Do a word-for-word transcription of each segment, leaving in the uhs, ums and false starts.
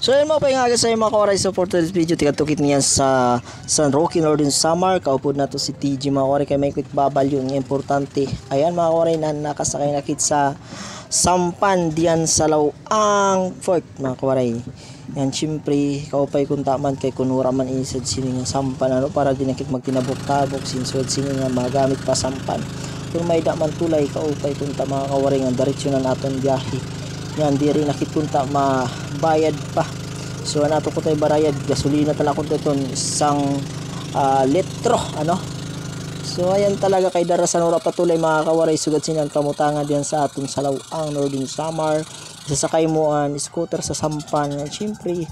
So, ayan, maupay nga aga sa inyo, mga kawaray. So, for today's video, tikadto kit niyan sa San Roque, Northern Samar. Kaupod nato si T G, mga kawaray, kay may quick babalyo nga importante. Ayan, mga kawaray, na nakasakay na kit sa sampan diyan sa Laoang Fort, mga kawaray. Yan, siyempre, kaupay kunta man kay kun wara man isad sini nga sampan, ano, para di na kit magtinabok-tabok, since wara sini nga mga gamit pa sampan. Kun may-ada man tulay, kaupay kunta, mga kawaray, nga diretso na an aton biyahe. Yan, diri na kit kunta mabayad pa. So, an ato kuntay barayad, gasolina ta na kunta iton isang, ah, litro, ano. So, ayan talaga kay dara san wara pa tulay, mga kawaray, sugad sini an kamutangan diyan sa aton sa Laoang, Northern Samar. Isasakay mo an scooter sa sampan. Yan, siyempre,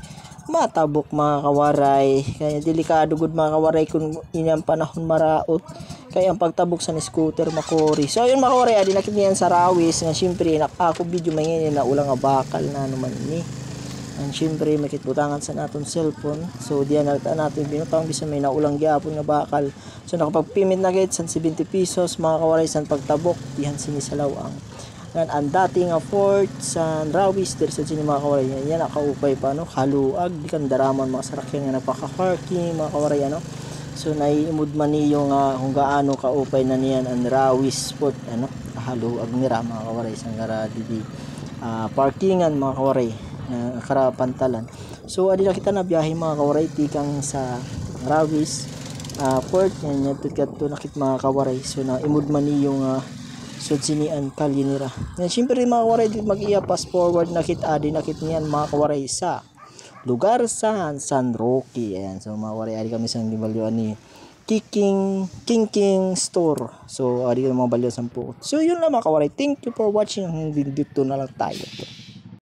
matabok, mga kawaray. Kay delikado gud, mga kawaray, kun ini an panahon maraot. Kay an pagtabok san scooter makuri. So, ayun, mga kawaray, adi na kit niyan sa Rawis. Nga, siyempre, nak-, ako video, may ngani naulang nga bakal na naman ni. An, siyempre, may kit butangan san aton cellphone. So, diyan na naton binutang, bisan may naulang gihapon nga bakal. So, nakapagpimit na gid san seventy pesos, mga kawaray, san pagtabok dihan sini sa Laoang. Ngan an dati nga fort san Rawis, diri sad sini, mga kawaray. Yana, kaupay pa, ano, kaluag, di kan daraman mga sarakyan nga nagpaka-parking, mga kawaray, ano. So, naiimod man niyo nga kun gaano kaupay na niyan an Rawis Fort, ano, kahaluag nira, mga kawaray, san gara didi, ah, parkingan, mga kawaray, na karapantalan. So, adi na kita nabiyahe, mga kawaray, tikang sa Rawis, ah, Fort, yan, yan, tikadto na kit, mga kawaray. So, naimod man niyo nga sud sini an kalye nira. Yan, siyempre, mga kawaray, di mag-iya, fast forward na kit, adi na kit niyan, mga kawaray, sa lugar san San Roque. Ayan, so, mga kawaray, adi kami san gibalyuan ni Kiking, King King Store. So, adi kami mga balyo san pukot. So, yun lang, mga kawaray. Thank you for watching. Hanggang dito na lang tayo.